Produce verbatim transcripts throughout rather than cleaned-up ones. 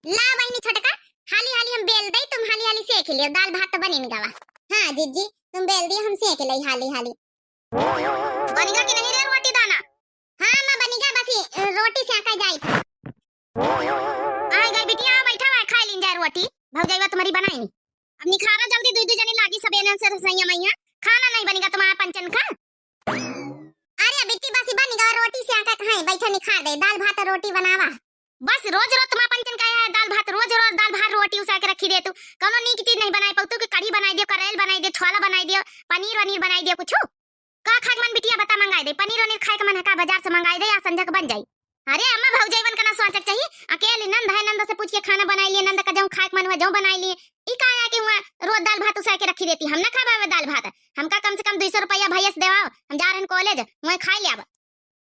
ला बहिनी छोटका, हाली हाली हम बेल दई, तुम हाली हाली सेंक लियो, दाल भात तो बनिन गवा। हाँ जिज्जी, तुम बेल दियो, हम सेंक लई हाली हाली। बनिगा कि नहीं रे रोटी दाना? हाँ अम्मा बनिगा, बस ई रोटी सेंका जाई। आइ गई बिटिया, बैठा हुआ है, खाइ लीन जाए रोटी। भौजइवा तुम्हारी बनाई। अब निखारा जल्दी, दुइ दुइ जने लागी सबेरे से रसोइया मइया। खाना नहीं बनिगा तुम्हारा पंचन का? अरे बिट्टी बस बनिगा, रोटी सेंका कहाँ है, बैठा निखार दे, दाल भात रोटी बनावा। बस रोज रोज तुम्हारा पंचन का है दाल भात, रोज रोज दाल भात रोटी उसा के रखी दे तू। कौनो नीक चीज नहीं बनाई पाऊ तू कि कढ़ी बनाई दियो, करेल बनाई दियो, छोला बनाई दियो, पनीर वनीर बनाई दियो कुछ। का खाए के मन बिटिया बता मंगाई दे, पनीर वनीर खाए के मन है का, बाजार से मंगाई दे या संझक बन जाई। अरे अम्मा भौजइवन का ना सोचक चाहिए, अकेली नंद है, नंद से पूछ के खाना बनाई लिए, नंद का जौन खाए के मन हुआ जौन बनाई लिए। ई का है कि हुआ रोज दाल भात उसा के रखी देती, हम ना खाबा दाल भात, हमका कम से कम दुइ सौ रुपया भैया से देवाओ, हम जा रहन कॉलेज, वहीं खाई ले आबा।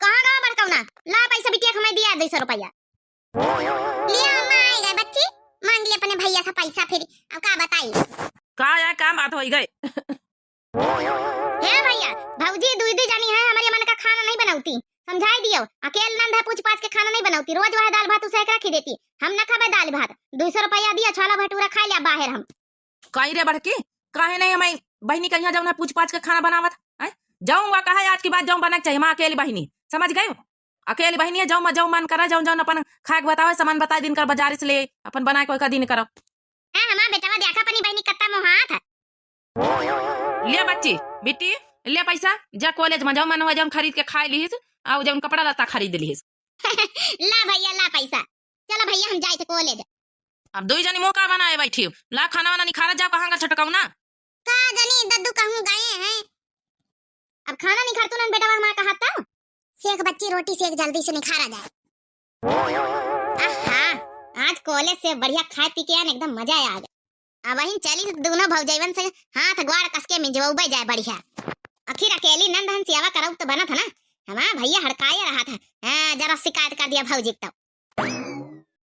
कहाँ गवा बड़कौना? ला पैसा बिटिया के मैं दिया दुइ सौ रुपया। लिया अम्मा, आइ गए बच्ची, मांग ली अपने भैया से पैसा फिर, अब का बताई? का या का बात होई गए? हे भैया, भौजी दुइ दुइ जानी है, हमरे मन का खाना नहीं बनौती, समझाई दियो। अकेल नंद है, पूछ पाछ के खाना नहीं बनौती, रोज वह दाल भात उसे के रखी देती, हम न खाबे दाल भात। दुइ सौ रुपया दिया, छोला भटूरा खाई लिया बाहर हम। काई रे बड़की, काहे नहीं हमारी बहिनी के यहाँ जौन है पूछ पाछ के खाना बनावत है? जौन वा कहा आज के बाद जौन बने के चाहिए, माँ अकेली बहिनी, समझ गए? अकेली बहिनी है, जौन जौन मन करे, जौन जौन अपन खाए के बतावे, सामान बताई दिन कर बाजार से ले, अपन बनाए कोई का दिन करो। हाँ, हमार बेटवा देखा अपनी बहिनी कत्ता मोहात है। ले बच्ची, बिट्टी, ले पैसा, जा कॉलेज में जौन मन हुआ जौन खरीद के खाए लिहिस, और जौन कपड़ा लत्ता खरीद लिहिस। ला भैया, ला पैसा। चला भैया, हम जाइत कॉलेज। अब दुइ जनी मुँह का बनाए बैठी हो? ला खाना वाना निखारत जाओ, कहाँ का छोटकौना? का जनी दद्दू कहूँ गए हैं। अब खाना निखार तू नन बेटवा हमार कहा तो? सेक बच्ची रोटी सेक जल्दी से निखारा जाए। आहा, आज कॉलेज से बढ़िया खाए पी के आन, एकदम मजा आ गया। अब वहीं चली दोनों भौजैवन से हाथ ग्वाड़ कस के मिंजवउबे जाए बढ़िया। आखिर अकेली नंद हन सेवा करउ तो बनत है ना, हमार भैया हड़काए रहा था। हाँ, जरा शिकायत कर दिया भौजी के तब।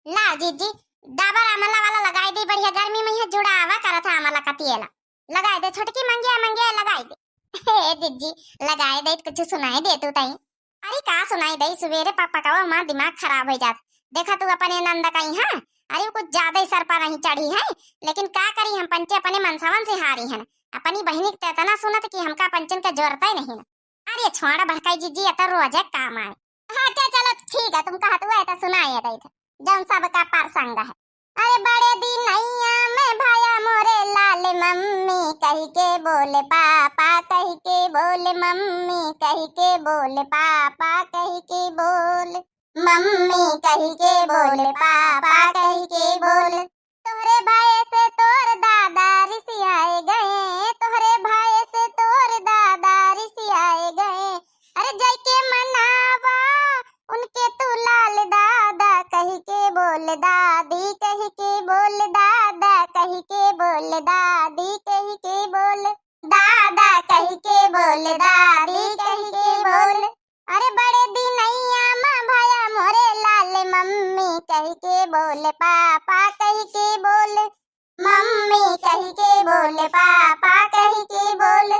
ला जीजी, डाबर आमला वाला लगाई दे, बढ़िया गर्मी में यह जुड़ावा करत है आमला का तेला। लगाई दे छोटकी, मंगिया मंगिया लगाई दे। हे जीजी, लगाई दे, कुछ सुनाई दे तू तई। अरे का सुनाई दे, सुबेरे पक पकावा हमार दिमाग खराब हो जात। देखा तू अपने नंद का यहाँ, अरे वो कुछ ज्यादा ही सर पर नहीं चढ़ी है, लेकिन का करी हम पंचे अपने मनसवन से हारी हन। अपनी बहिनी के तो इतना सुनत कि हमका पंचन का जरूरत ही नहीं। अरे छोड़ा बड़काई जीजी, ये तो रोजे काम आए। अच्छा चलो ठीक है, तुम कहत हुआ तो सुनाए दे जौन सबका प्रसंग है। अरे बड़े दिनैया में भाया मोरे लाल मम्मी कहि के बोल पापा कहि के बोल मम्मी कहि के बोल पापा कहि के बोल मम्मी कहि के बोल पापा कहि के बोल। तोहरे भय से तोर दादा रिसियाए गए, तोहरे भय से तोर दादा रिसियाए गए। अरे जाइके मनावा उनके तू लाल दादा कहि के बोल दादी कहि के बोल दादा कहि के बोल दादी कहि के बोल दादा कहि के बोल दादी कहि के बोल। अरे बड़े दिनैया मा भया मोरे लाल मम्मी कहि के बोल पापा कहि के बोल मम्मी कहि के बोल पापा कहि के बोल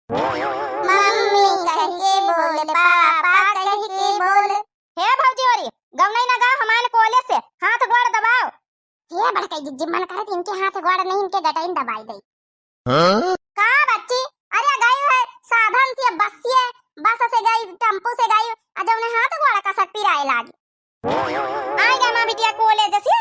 मम्मी कहि के बोल पापा कहि के बोल। हे भौजी होरी, गवनई ना गाओ, हमारे कॉलेज से हाथ गोड़ दबाओ। हे बड़काई जीजी, मन करत इनके हाथ गोड़ नहीं, इनके गटइन दबाई दई। हाँ? का बच्ची? अरे गई है साधन से, बस से, बस से गई, टेम्पो से गई, आ जौने हाथ गोड़ कसक पिराए लागी। आइ गए माँ बिटिया कॉलेज से।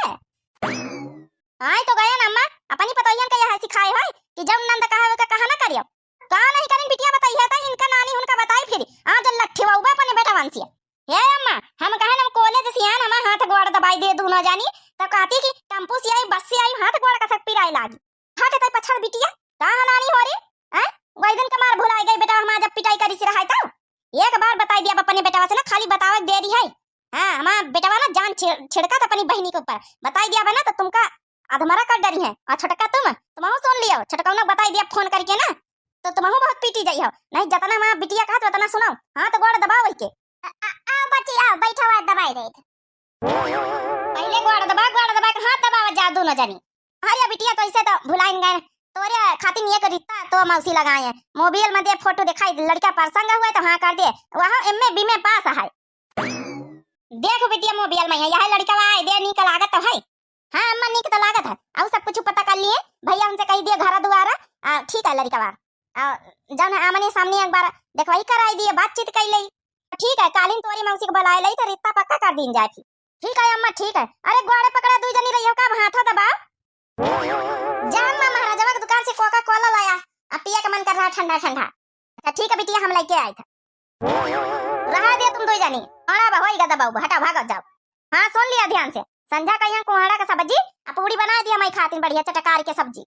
आइ तो गए ना अम्मा, अपनी पतोहियन का यह सिखाए है कि जब नंद कहा होगा कहा ना करियो। का नहीं करें बिटिया बताई है तो इनका नानी उनका बताई फिर। आज लट्ठी बाबू अपने बेटवन से। हे अम्मा, हम कहे हम कॉलेज से आन, हमार हाथ गोड़ दबाई दे दूनो जानी, तब कहती कि टेम्पो से आई, बस से आई, हाथ गोड़ कसक पिराए लागी। हट तै पछड़ बिटिया, का नानी हो रे? हैं? वही दिन कमार भुलाई गई बेटा, हमार जब पिटाई करी से रहाई तब। एक बार बताई दिया अपने बेटवा से ना, खाली बतावे के देरी है। हाँ, हमार बेटवा ना जान छिड़-, छिड़का था अपनी बहिनी के ऊपर। बताई दिया बना तो तुमका अधमरा कर डरी है। और छोटका तुम, तुमहू सुन लियो, छोटका ना बताई दिया फोन करके ना, तो तुमहू बहुत पीटी जाई हो। नहीं जतना हमार बिटिया कहा तो उतना सुनाओ। हाँ तो गोड़ दबाओ वही के। आ, आ, आओ बच्ची, आओ, बैठो, आज दबाई देत। पहिले गोड़ दबा, गोड़ दबा के हाथ दबावत जा दूनो जनी। अरे बिटिया, तो ऐसे तो भुलाइन गए। तोरे खातिर एक रिश्ता तो मौसी लगाए हैं। मोबाइल में दे फोटो दिखाई, लड़का पसंद हुए तो हाँ कर दे। वहाँ एमए बीमे पास है। देख बिटिया, मोबाइल में है, यह लड़का आए दे, नीक लागत तो है। है। अउ सब कुछ पता कर लिए, भइया उनसे कहि दिए घर दुआरा, आ, ठीक है लड़िकवा। आ, जौन है आमने सामने एक बार देखवाई कराई दिए, बातचीत कइ लेई। ठीक है, कालिन तोरी मौसी के बुलाए लेई तो रिश्ता पक्का कर दीन जाए फिर। ठीक है अम्मा, ठीक है। अरे गोड़े पकड़ा दुइ जनी रहियो का, अब हाथो दबाओ। जा अम्मा, महाराजवा के दुकान से Coca Cola लाया, अब पिए के मन कर रहा ठंडा ठंडा। अच्छा ठीक है बिटिया, हम लइके आइत है। रहा दिया तुम दुइ जनी, अड़ा बा होई गदा बाबू, हटा भागो जाओ। हाँ सुन लिया ध्यान से, संझा कहिया कोहड़ा का सब्जी आ पूड़ी बनाए दिया मैं खातिन बढ़िया चटकार के सब्जी।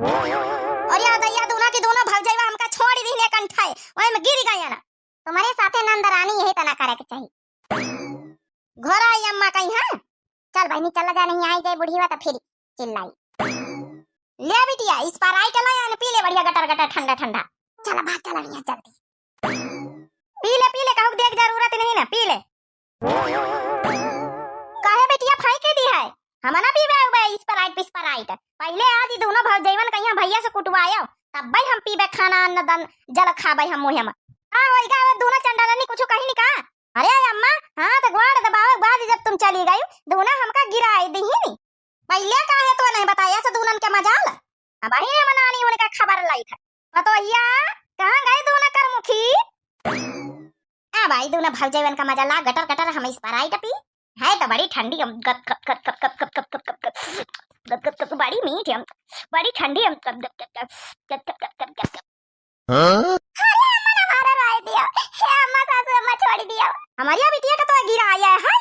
अरे या दैया, दूना की दूनो भौजइवा हमका छोड़ी दीने कंठाए, ओए में गिर गया ना। तुम्हारे साथे नंद रानी यही तना करे के चाहिए। घोरा आई अम्मा कहीं है। चल बहिनी चला जा, नहीं आई जाए बुढ़िया तो फिर चिल्लाई। ले बिटिया Sprite ला यान पी ले बढ़िया गटर गटर ठंडा ठंडा। चला बाहर चला भैया जल्दी। पी ले पी ले, कहूँ देख जरूरत नहीं ना, पी ले। काहे बिटिया फाई के दी है? हम ना पीबे उबे Sprite पिस्पराइट। पहिले आज ई दूनो भौजइवन कहिया भैया से कुटवायो, तब्बे हम पीबे खाना अन्न दन जल खाबे हम मुँह में। का होई का, वो दूनो चंडालनी कुछ कही नहीं का? अरे अम्मा, हाथ गोड़ दबावे के बाद जब तुम चली गई, दूना हमका गिराई दिहिन। पहिले काहे तो नहीं बताया से दूनन के मजाल? अबही हम नानी उनका खबर लाइत है। पतोहिया, कहाँ गए दूना करमुखी? आ भाई, दूना भौजइवन का मजा ला, गटर गटर हम Sprite पी। है तो बड़ी ठंडी, हम गप गप गप गप गप गप गप गप गप गप गप गप गप, बड़ी मीठ हम, बड़ी ठंडी हम गप गप गप गप गप गप गप गप गप। हाँ? अरे अम्मा, ना मारा राय दियो। हे अम्मा, सासू अम्मा छोड़ी दियो। हमारी बिटिया का तो गिरा आया है।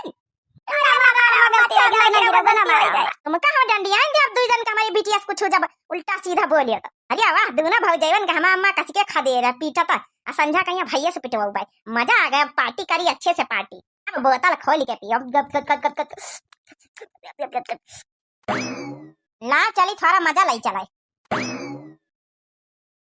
अरे अम्मा, मारा मत, तेरे गिरा ना गिरा ना मारा। तुम कहाँ डंडिया आएंगे अब दुइ जन का, हमारी बिटिया से कुछ जब उल्टा सीधा बोलियो तो। अरे वाह, दूना भौजइवन का हमार अम्मा कस के खदेर है, पीटत है। आ संझा कहिया भैया से पिटवाऊ भाई। मजा आ गया, अब पार्टी करी अच्छे से पार्टी। अब बोतल खोल के पियो। गप, गप, गप, गप, गप। ला चली, थोड़ा मजा लाई चलाई।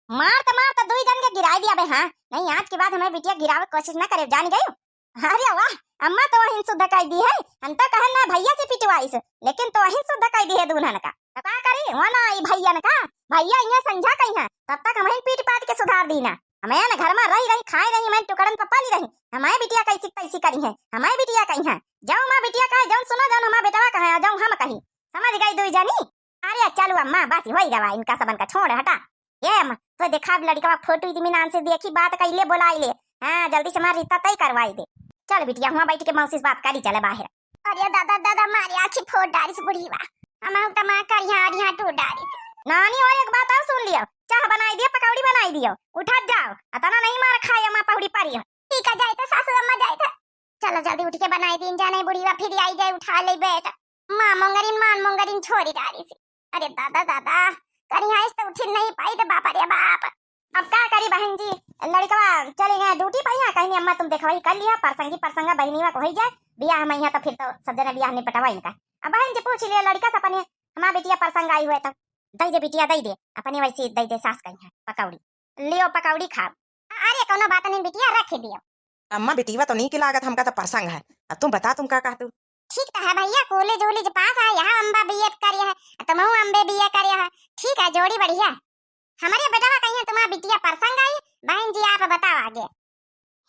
मार त, मार त दुई जन के गिराई दिया बे, हाँ। नहीं, आज के बाद हमारी बिटिया गिरावे के कोशिश ना करे, जान गयू? अरे वाह, अम्मा तो वहीं शुद्ध कर दी है। हम तो कहन ना भैया से पिटवाइस, लेकिन तो वहीं शुद्ध कर दी है दूल्हन का। तो का करी, वो ना आई भैया न का, भैया इहाँ संझा कहीं है, तब तक हम ही पीट पाट के सुधार दी ना। हमें न घर में रही रही, खाए रही, मैं टुकड़न पर पाली रही। हमारे बिटिया कैसी कैसी करी है, हमारे बिटिया कहीं है। जाओ माँ बिटिया कहे, जाओ सुनो, जाओ हमारे बेटवा कहे, जाओ हम कही। समझ गई दुई जनी? अरे चलो अम्मा, बस होई गवा, इनका सबन का छोड़, हटा। ए अम्मा, तो देखा अब लड़िकवा फोटो इतमीनान से देखी, बात कइले बोलाई ले। हाँ, जल्दी से हमार रिश्ता तय करवाई दे। चल बिटिया, हुआँ बैठ के मौसी से बात करी चले बाहर। अरे दादा, दादा, मारे आँखी फोड़ डारिस बुढ़ीवा। हम हम तमा कर यहाँ और यहाँ टूट डारिस। नानी, और एक बात और सुन लियो, चाह बनाई दियो, पकौड़ी बनाई दियो, उठा जाओ, अतना नहीं मार खाए अम्मा पहुड़ी पारी हो। ठीक है, जाए तो सासू अम्मा जाए था। चलो जल्दी उठ के बनाई दीन जाने, बुढ़ीवा फिर आई जाए उठा ले बैठ। माँ मोंगरिन, मान मोंगरिन छोड़ी डारिस। अरे दादा, दादा, करिहाइस तो उठिन नहीं पाई तो बाप रे बाप। अब का करी बहन जी, लड़िकवा चले गए ड्यूटी पर, यहाँ कहीं अम्मा तुम देखवाई कर लिया, परसंगी परसंगा बहनीवा को होई जाए, बियाह में यहाँ तो फिर तो सब जने बियाह निपटवा इनका। अब बहन जी पूछ लिया लड़िका से अपने, हमार बिटिया परसंग आई हुए तो दई दे बिटिया, दई दे, अपने वैसे दई दे सास कहीं है पकौड़ी, लियो पकौड़ी खाब। अरे कौनो बात नहीं बिटिया, रख दियो। अम्मा, बिटिया तो नीक लागत, हमका तो परसंग है। अब तुम बता, तुम का कहतू? ठीक तो है भैया, कॉलेज वॉलेज पास है, यहाँ अम्बा बीएड करिया है, तुमहू अम्बे बीए करिया है। ठीक है, जोड़ी बढ़िया। हमारे बेटवा कहिए तुम्हारा बिटिया परसंग आई, बहन जी आप बताओ आगे।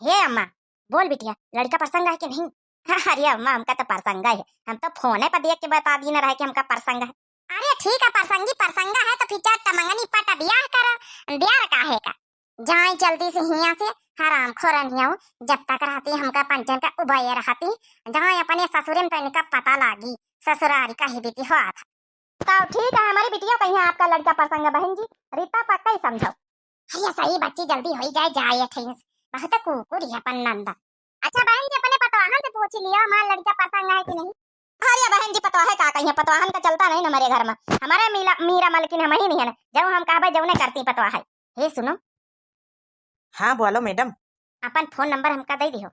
हे अम्मा, बोल बिटिया, लड़िका परसंग है कि नहीं? अरे अम्मा, हमका तो परसंग है, हम तो फोने पर देख के बता दी ना रहे कि हमका परसंग है। अरे ठीक है, परसंगी परसंगा है तो फिर चट मंगनी पट ब्याह करो, देर काहे का? जाई जल्दी से हियाँ से, हराम खोरन हियाँ, जब तक रहती हमका पंचन का उबये रहती, जाई अपने ससुरे में तो इनका पता लागी, ससुरारी का ही बीती होत। तो ठीक है, हमारी बिटिया कहीं आपका लड़िका परसंग बहन जी, रिश्ता पक्का ही समझो। अरे सही बच्ची, जल्दी होई जाए, जाए ठेस, बहुत कुकुर है अपन नंद। अच्छा बहन जी, अपने पतवाहन से पूछ लियो, हमार लड़िका परसंग है कि नहीं? अरे बहन जी, पतवाहे का कहिए, पतवाहन का चलता नहीं ना हमारे घर में। हमारे मीरा, मीरा मलकिन हम ही नहीं है ना, जब हम कहबे जौने करती पतवाहे। हे सुनो। हाँ बोलो मैडम। अपन फोन नंबर हमका दे दियो।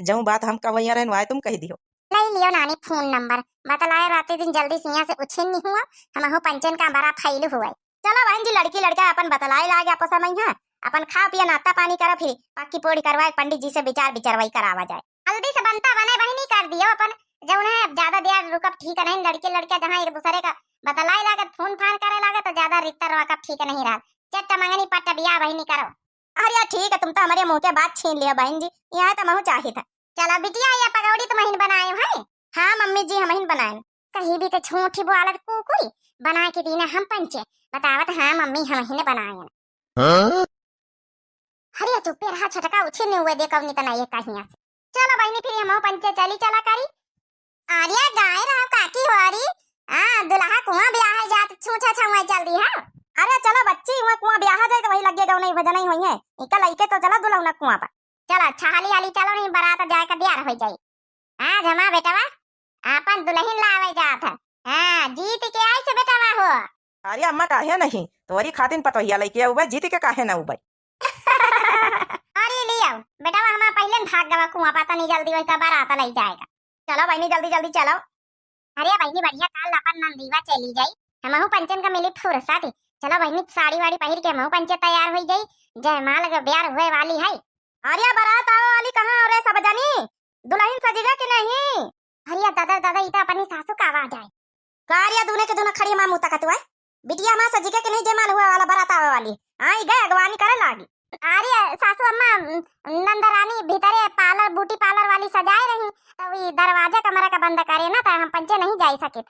जौन बात हम कहवैया रहन, वाय तुम कह दियो। नहीं लियो नानी फोन नंबर, बतलाए राते दिन जल्दी सिया से उछिन नहीं हुआ, हमहू पंचन का बड़ा फैल हुआ। चलो बहन जी, लड़की लड़का अपन बतलाए लागे आपस में, हाँ, अपन खा पिया नाश्ता पानी करो, फिर पक्की पोड़ी करवाए, पंडित जी से विचार विचरवाई करावा जाए। जल्दी से बनता बने बहिनी, कर दियो अपन, जौन है ज्यादा देर रुकब ठीक नहीं, लड़की लड़का जहाँ एक दूसरे का बतलाए लागे, फोन फान करे लागे तो ज्यादा रिश्ता रुकब ठीक नहीं रहा। चट मंगनी पट बिया बहिनी करो। अरे ठीक है, तुम तो हमारे मुँह के बात छीन लिया बहन जी, यहाँ तो महू चाहित है। चलो बिटिया, ये पकौड़ी तुम ही बनाए हो, हैं? हाँ मम्मी जी, हम ही बनाए। कहीं ई भी तो झूठी बोलत कुकुरी, बनाए के दीना हम पंचे, बतावत हाँ मम्मी हमहिन बनाएन। हाँ? अरे चुप्पे रहा छटका, उछिन हुए दे कवनी तना ये कहिया से। चलो बहिनी फिर हमहू पंचे चली चला करी। अरे गाय रहो काकी हो री, हाँ दुल्हा कुआं ब्याहे जात छूछा छुआ चल दी है। अरे चलो बच्ची हुआ कुआं ब्याहा जाए तो वही लगे गौनई भजनई होइहैं, इका लइके तो चला दुल्हना कुआं पर। चलो अच्छा हाली हाली चलो, नहीं बरात जाए का देर हो जाई। आज हमार बेटवा आपन दुलहिन लावे जात है। हाँ, जीत के आइस बेटवा हो। अरे अम्मा, काहे नहीं? तोरी खातिन पतोहिया लइके अउबे, जीत के काहे न अउबे? अरे लियो, बेटवा हमार पहिले न भाग गवा कुआं पा, तनी जल्दी वही का बरात लई जाएगा। चलो बहिनी, जल्दी जल्दी चलो। अरे बहिनी, बढ़िया, काल अपन नंदीवा चली जाई, हमहू पंचन का मिली फुर्सत। चलो बहिनी, साड़ी वाड़ी पहिर के हमहू पंचे तैयार होई जाई, जयमाल के ब्यार हुए वाली है। अरे बरात आवे वाली कहाँ हो रे सब जनी? दुलहिन सजिगा कि नहीं? अरे दादा, दादा, ई तो अपनी सासू का आवाज आए। का रे, दूने के दूना खड़ी माँ मुँह तकत हुआ है? बिटिया हमार सजिगा कि नहीं, जयमाल हुआ वाला, बरात आवे वाली। हाँ, ई गए अगवानी करे लागी। अरे सासू अम्मा, नंदरानी भीतरे पार्लर, ब्यूटी पार्लर वाली सजाए रही, तो ई दरवाजा कमरा का बंद करे ना, तो हम पंचे नहीं जाई सकित।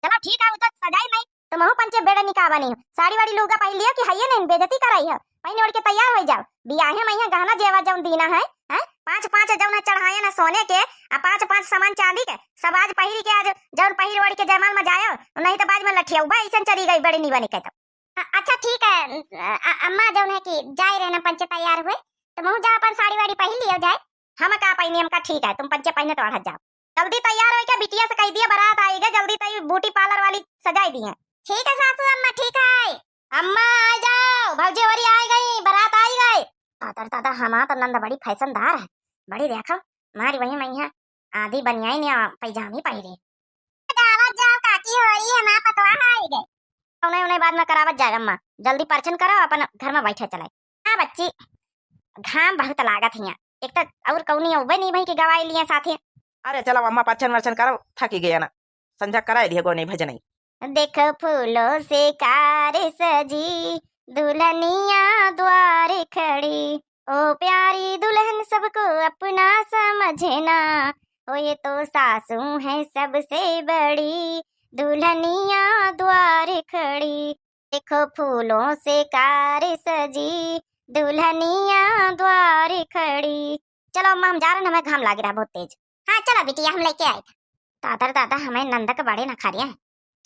चलो ठीक है, वो तो सजाई नहीं, तो महू पंचे बेड़े निका बनी। साड़ी वाड़ी लुगा पहिर लियो कि हइये नहीं, बेइज्जती कराई है। पहिने ओढ़ के तैयार हो जाओ, बियाहे में यहाँ गहना जेवर जौन दीना है, हैं? पाँच पाँच जौन है चढ़ाए ना सोने के, आ पाँच पाँच सामान चांदी के, सब आज पहिर के, आज जौन पहिर ओढ़ के जयमाल में जायो, नहीं तो बाद में लठिया उबा ऐसन चली गई बड़ी निबा निकल तो। अ-, अच्छा ठीक है, अ-, अ-, अम्मा जौन है कि जाए रहे ना पंचे तैयार हुए, तो महू जा अपन साड़ी वाड़ी पहिर लियो जाए। हम का पहिनी, हमका ठीक है, तुम पंचे पहिने तो अढ़त जाओ। जल्दी तैयार होइके बिटिया से कहि दिया, बरात आइगे, जल्दी तई ब्यूटी पार्लर वाली सजाई दिहे। ठीक है सासू अम्मा, ठीक है। अम्मा आ जाओ, भौजी होरी आइ गई, बरात आइ गई। दादा दादा, हमार तो नंद बड़ी फैशनदार है, बड़ी देखो, हमारी वही मैया आधी बनियाई ने पैजामी पहिरे। गावत जाओ काकी होई, हमार पतोह आइ गई। उन्हें उन्हें बाद में करावत जाए अम्मा, जल्दी परछन करो, अपन घर में बैठे चले। हाँ बच्ची, घाम बहुत लागत हिया, एक तो और कौनी उबे नहीं भई के गवाई लिए साथे। अरे चलो अम्मा, परछन वरछन करो, थकी गया ना, संझा कराए दिया गोनी भजनई। देखो फूलों से कार सजी, दुल्हनिया द्वार खड़ी, ओ प्यारी दुल्हन सबको अपना समझना, ओ ये तो सासू है सबसे बड़ी, दुल्हनिया द्वार खड़ी। देखो फूलों से कार सजी, दुल्हनिया द्वार खड़ी। चलो अम्मा, हम जा रहे हैं, हमें घाम लाग रहा बहुत तेज। हाँ चलो बिटिया, हम लेके आए थे। दादा रे दादा, हमें नंद के बड़े नखरे हैं।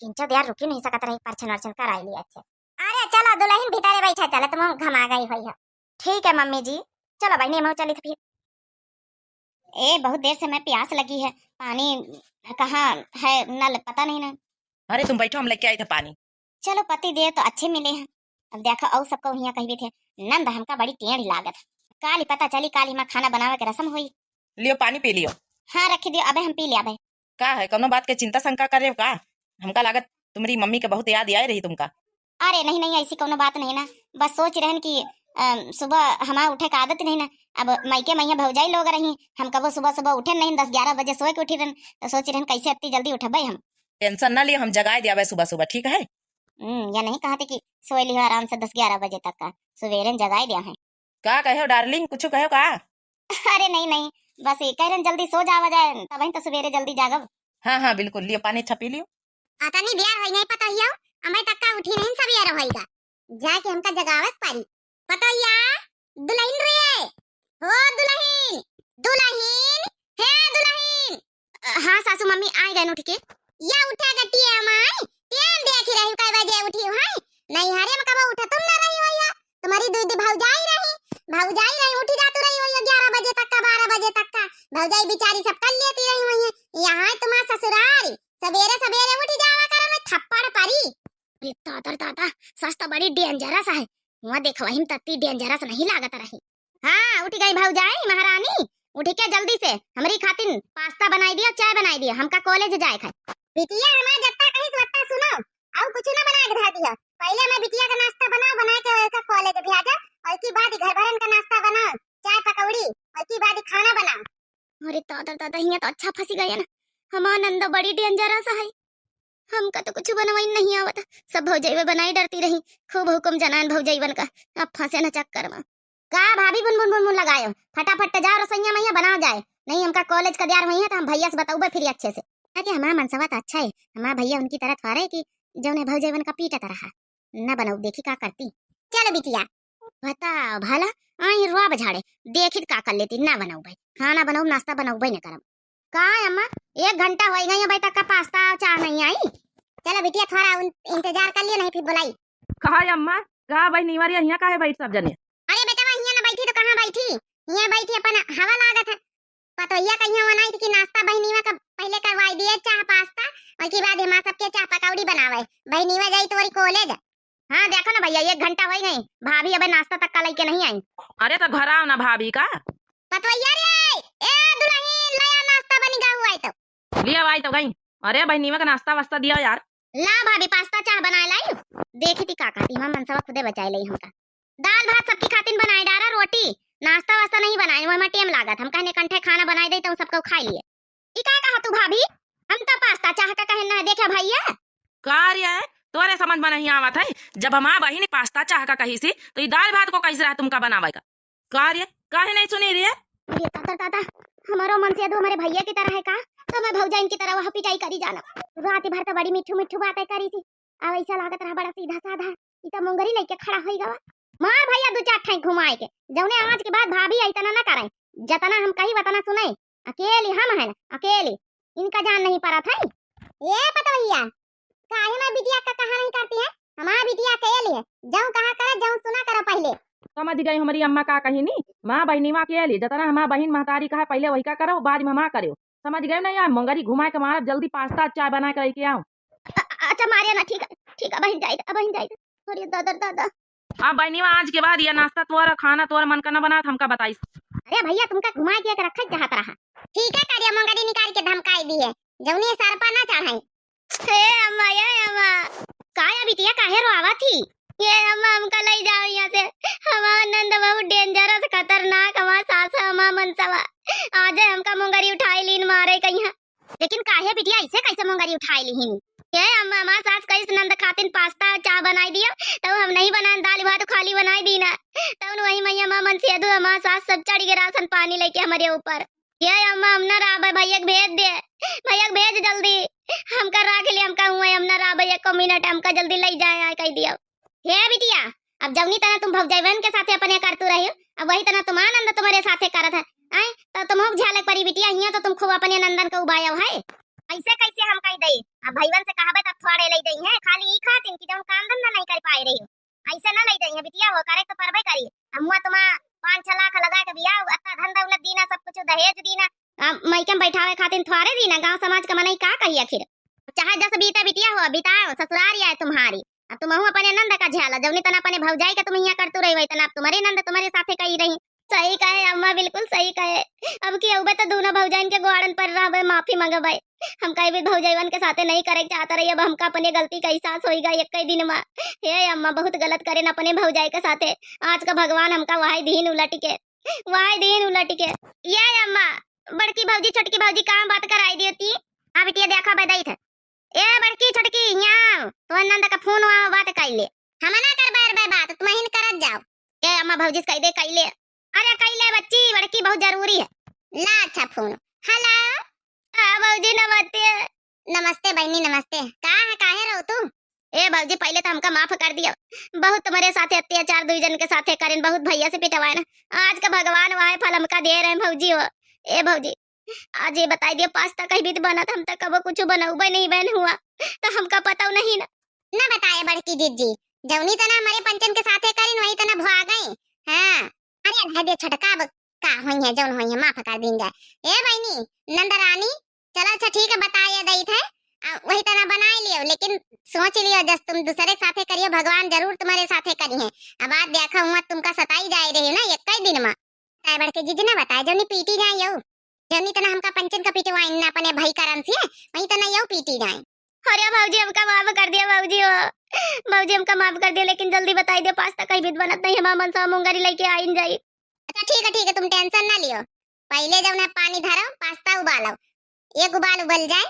किंचो दिया रुकी नहीं सकत रही, परछन वरछन कराई लिया अच्छे। अरे चलो दुल्हन भीतरे बैठा, चले तुम घमा गई हुई है। ठीक है मम्मी जी, चलो बहनी, हम चली तो फिर। ए, बहुत देर से मैं प्यास लगी है, पानी कहाँ है नल, पता नहीं ना। अरे तुम बैठो, हम लेके आई थे पानी। चलो पति देव तो अच्छे मिले हैं। अब देखो और सबको हियाँ कहबे थे, नंद हमका बड़ी टेढ़ लागत है। काली पता चली, काली माँ खाना बनावे के रसम हुई। लियो पानी पी लियो। हाँ रखी दियो, अबे हम पी ले अबे। का है, कौनो बात के चिंता शंका करे का? हमका लागत तुम्हारी मम्मी के बहुत याद आए रही तुमका। अरे नहीं नहीं, ऐसी कौनो बात नहीं ना, बस सोच रहन कि अ, सुबह हमार उठे का आदत नहीं ना। अब मायके में यहाँ भौजाई लोग रही, हम कबो सुबह सुबह उठे नहीं, दस ग्यारह बजे सोए के उठी रहन, तो सोच रहन कैसे इतनी जल्दी उठबे हम। टेंशन ना लियो, हम जगाए दियाबे सुबह सुबह, ठीक है? हम्म, या नहीं कहते कि सोए लियो आराम से दस ग्यारह बजे तक का, सवेरे जगाए दिया है। का कहो डार्लिंग, कुछ कहो का? अरे नहीं नहीं, बस ये कह रहन जल्दी सो जावा जाए, तब तो सवेरे जल्दी जागब। हाँ हाँ बिल्कुल, लियो पानी अच्छा पी लियो। अतनी देर होई नहीं पतोहियो, अबे तक का उठी नहीं, सबेर होइगा। जाके हमका जगावत पारी। पतोहिया, दुल्हन रे, हो दुल्हन, दुल्हन, हे दुल्हन। अ, हाँ सासू मम्मी, आइ गए उठ के। या उठा गटिया माई, टेम देखी रही कै बजे उठी है। नहीं हरे में कबो उठा तुम ना रही हो या। तुम्हारी दीदी भौजाई रही, भौजाई रही, उठी जातू रही हो या ग्यारह बजे तक का, बारह बजे तक का। भौजाई बेचारी सब कर लेती रही हुई है। यहाँ तुम्हारा ससुरारी, सबेरे सबेरे उठी जावा करो, मैं थप्पड़ परी। अरे दादा रे दादा, सास तो बड़ी डेंजरस है। वहाँ देखो, वही तत्ती डेंजरस नहीं लागत रही। हाँ, उठ गई भौजाई महारानी, उठ के जल्दी से हमरी खातिन पास्ता बनाई दियो, चाय बनाई दियो, हमका कॉलेज जाए खाए। बिटिया हमार जत्ता कही वत्ता सुनो, और कुछ ना बना के धर दिया। पहले मैं बिटिया का नाश्ता बनाओ, बना के ओका कॉलेज भेजा, और की बाद घर भरन का नाश्ता बनाओ, चाय पकौड़ी, और की बाद खाना बनाओ। अरे दादा दादा, हियाँ तो अच्छा फंसी गया ना, हमार नंदो बड़ी डेंजरस है। हमका तो कुछ बनवाई नहीं आवत, सब भौजैवे बनाई डरती रही। खूब हुकुम जनान भौजैवन का, अब फंसे न चक्कर में। का भाभी बुन बुन बुन बुन लगायो, फटाफट जाओ रसोइया में बनाओ जाए, नहीं हमका कॉलेज का द्यार हुई है तो हम भैया से बताऊबे फिर अच्छे से। अरे हमार मनसवा त अच्छा है, हमार भैया उनकी तरह थोड़े कि जौने भौजैवन का पीटत रहा। न बनाऊ, देखी का करती। चलो बिटिया। बताओ भला, आई रुआब झाड़े, देखी का कर लेती, ना बनाऊ भाई, खाना बनाऊ, नाश्ता बनाऊ भाई, ना करब। का अम्मा, एक घंटा होई गई, अबे तक का पास्ता चाह नहीं आई? चलो बिटिया, थोड़ा उन-, इंतजार कर लियो, नहीं फिर बुलाई। कहा अम्मा, का बहिनी वारी हियाँ काहे बैठ सब जने? अरे बेटवा, हियाँ ना बैठी तो कहाँ बैठी? हियाँ बैठी अपन हवा लागत है। पतोहिया कहिया बनाई थी कि नाश्ता बहिनीवा का पहले करवाई दिए, चाह पास्ता, और के बाद हमार सबके चाह पकौड़ी बनावे। बहिनीवा जाई तोरी कॉलेज। हाँ, देखो ना भैया, एक घंटा होई गई, भाभी अबे नाश्ता तक का लइके नहीं आई। अरे तो घर आओ ना भाभी का। पतोहिया रे, ए दुल्हन, ले आ नाश्ता बनी गा हुआ है तो। लिया भाई तो गई। अरे बहिनीवा का नाश्ता वास्ता दिया यार। ला भाभी, पास्ता चाह बनाए लाई। देखी थी का कहती, हम मनसवा खुदे बचाए लई हमका। दाल भात सबकी खातिन बनाए डारा, रोटी, नाश्ता वास्ता नहीं बनाए, वही टेम लागत। हम कहने कंठे खाना बनाए दे तो सबको खाए लिए। ई का कहा तू भाभी? हम तो पास्ता चाह का कहन ना देखे भैया। का रे, तोरे समझ में नहीं आवत है? जब हमार बहिनी पास्ता चाह का कही सी, तो ई दाल भात को कैसे रहा तुमका बनावे का? का रे, काहे नहीं सुनी रे? अरे ताता, ताता, हमारो मनसेदू हमारे भैया की तरह है का? तो मैं भौजाइन की तरह वह पिटाई करी जाना। रात भर तो बड़ी मिठू मिठू बातें करी थी, अब ऐसा लागत रहा बड़ा सीधा साधा। ई तो मुंगरी लेके खड़ा होई गवा। मार भैया दो चार ठाई घुमाए के, जौने आज के बाद भाभी ऐतना ना करे, जतना हम कही वतना सुने। अकेली हम हैं, अकेली, इनका जान नहीं परत है। ए पतोहिया, काहे ना बिटिया का कहा नहीं करती है? हमार बिटिया अकेली है, जौन कहा करे, जौन सुना करे पहले। समझ गई हमारी अम्मा का कही नी, माँ बहिनी माँ अकेली, जतना हमार बहिन महतारी कहा पहले वही का करो, बाद में हमार करो। समझ गए ना यार, मुंगरी घुमाए के मारब, जल्दी पास्ता चाय बना के लेके आओ। अ-, अ-, अच्छा मारिया ना, ठीक है, ठीक है, बहिन जाए, अब बहिन जाए। अरे दादा, दादा। अब बहिनी, आज के बाद ये नाश्ता तोर, खाना तोर मन का ना बनात, हमका बताइस। अरे भैया, तुमका घुमा के एक रखा चाहत रहा। ठीक है, करिया मुंगरी निकाल के धमकाई दी है, जौनी सर पर ना चढ़ाई। हे अम्मा, ये अम्मा, काया बिटिया काहे रोआवा थी? ये अम्मा, हमका ले जाओ यहाँ से। हमार नंद बहुत dangerous, खतरनाक, हमार सास, हमार मनसवा। आज हमका मुंगरी उठाई लीन मारे कहिया। लेकिन काहे बिटिया, ऐसे कैसे मुंगरी उठाए लिहिन? ए अम्मा, हमार सास कहिस नंद खातिन पास्ता चाह बनाई दियो, तब हम नहीं बनान, दाल भात खाली बनाई दीना। तब वही मैया माँ मनसेदू हमार सास सब चढ़ के रासन पानी लेके हमारे ऊपर। ए अम्मा, हम ना रहबे, भैया के भेज दे, भैया के भेज जल्दी, हमका राख ले, हमका हुआ, हम ना रहबे एको मिनट, हमका जल्दी ले जाए, आए कह दियो। हे बिटिया, अब जौनी तना तुम भौजैवन के साथे अपने करतू रही, अब वही तना तुम आनंद तुम्हारे साथे करत है। आय, तो तुमहू के झेले के परी बिटिया, हियां तो तुम खूब अपने नंदन के उबायव है। ऐसे कैसे हम कह दई? अब भैवन से कहबे तब थोड़े ले दई है, खाली ई खातिन कि जौन काम धंधा नहीं कर पाए रही, ऐसे ना ले दई है बिटिया, हो करे तो परबे करी। अब मुआ तुमा पाँच छह लाख लगा के बियाह, अत्ता धन दौलत दीना, सब कुछ दहेज दीना, आ, मइके में बैठावे खातिन थोड़े दीना, गाँव समाज का मनई का कही आखिर? चाहे जस बीते बिटिया हो, बिताओ, ससुरारी आए तुम्हारी। अब तुमहू अपने नंद का झेला, जौनी तना अपने भौजाई का तुम हियां करतू रही, वही तना अब तुम्हारे नंद तुम्हारे साथे कही रही। सही कहे अम्मा, बिल्कुल सही कहे। अब की अउबे तो दोनों भौजाइन के गोड़न पर रहबे, माफी मंगबे। हम कहीं भी भौजाइवन के साथे नहीं करे के चाहत रही, अब हमका अपने गलती का एहसास होई गा एक ही दिन में। हे अम्मा, बहुत गलत करेन अपने भौजाई के साथे। आज का भगवान हमका वही दीन उलट के, वही दीन उलट के। ये अम्मा, बड़की भौजी, छोटकी भौजी, कहाँ बात कराई दियो ती? हाँ बिटिया, देखा बे दई थे। ए बड़की छोटकी, यहाँ आओ। तो नंद का फोन हुआ, बात कर ले। हम ना कर बैर बे बात, तुम हिन करत जाओ। ए अम्मा भौजी से कह दे, कह ले। अरे कह ले बच्ची, बड़की बहुत जरूरी है। ला अच्छा फोन। हेलो। हाँ भौजी नमस्ते। नमस्ते बहनी, नमस्ते। का है, काहे रहो तू? ए भौजी, पहले तो हमका माफ कर दियो, बहुत तुम्हारे साथे अत्याचार दुई जन के साथे करेन, बहुत भैया से पिटवाएन। आज का भगवान वह फल हमका दे रहे हैं भौजी हो। ए भौजी, आज ये बताई दियो, पास्ता कहीं भी बनत, हम तो कबो कुछ बनौबे नहीं बन हुआ, तो हमका पता नहीं ना। ना बताए बड़की जिज्जी, जौनी तना हमारे पंचन के साथे करिन, वही तना भुआ गई। हाँ, अरे रह दे छोटका, अब का होई है, जौन होई है, माफ कर दीन जाए। ए बहनी, नंदरानी, चलो अच्छा ठीक है, बताए दई थे, आ, वही तना बनाए लियो, लेकिन सोच लियो, जस तुम दूसरे के साथे करियो, भगवान जरूर तुम्हारे साथे करी है। अब आज देखा हुआ तुमका सताई जाए रही ना एक ही दिन में। ताए बड़के जिज्जी ना बताए, जौनी पीटी जाए यऊ। जौनी तना हमका पंचन का पिटवाइन ना अपने भाई करन से, वही तना यऊ पीटी जाए। अरे भौजी, हमका माफ कर दिया भौजी हो। भौजी, हमका माफ कर दिया, लेकिन जल्दी बताई दे, पास्ता कहीं भी बनत नहीं, हमार मनसा मुंगरी लेके आइन जाई। अच्छा ठीक है, ठीक है, तुम tension ना लियो। पहले जौन है पानी धरो, पास्ता उबालो, एक उबाल उबल जाए,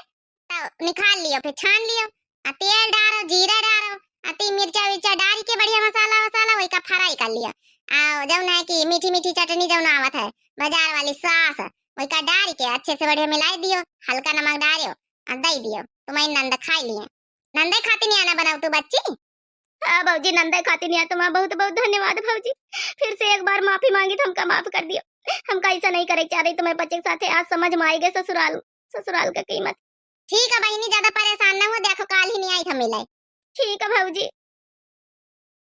तो निकाल लियो, फिर छान लियो, आ तेल डारो, जीरा डारो, आ ती मिर्चा विर्चा डाल के बढ़िया मसाला वसाला वही का fry कर लियो। आ जौन है कि मीठी मीठी चटनी जौन आवत है बाजार वाली sauce, वही का डाल के अच्छे से बढ़िया मिलाई दियो, हल्का नमक डालो, अब दे दियो, तुम्हारी नंद खाई लिए। नंदे खातिर नहीं आना बनाओ तू बच्ची। हाँ भौजी, नंदे खातिर नहीं आना। तुम्हारा बहुत बहुत धन्यवाद भौजी। फिर से एक बार माफी मांगी तो हमका माफ कर दियो। हमका ऐसा नहीं करे चाह रही तुम्हारे बच्चे के साथ। आज समझ में आई गए ससुराल, ससुराल का कीमत। ठीक है बहिनी, ज्यादा परेशान ना हो, देखो काल ही नहीं आई था मिले। ठीक है भौजी।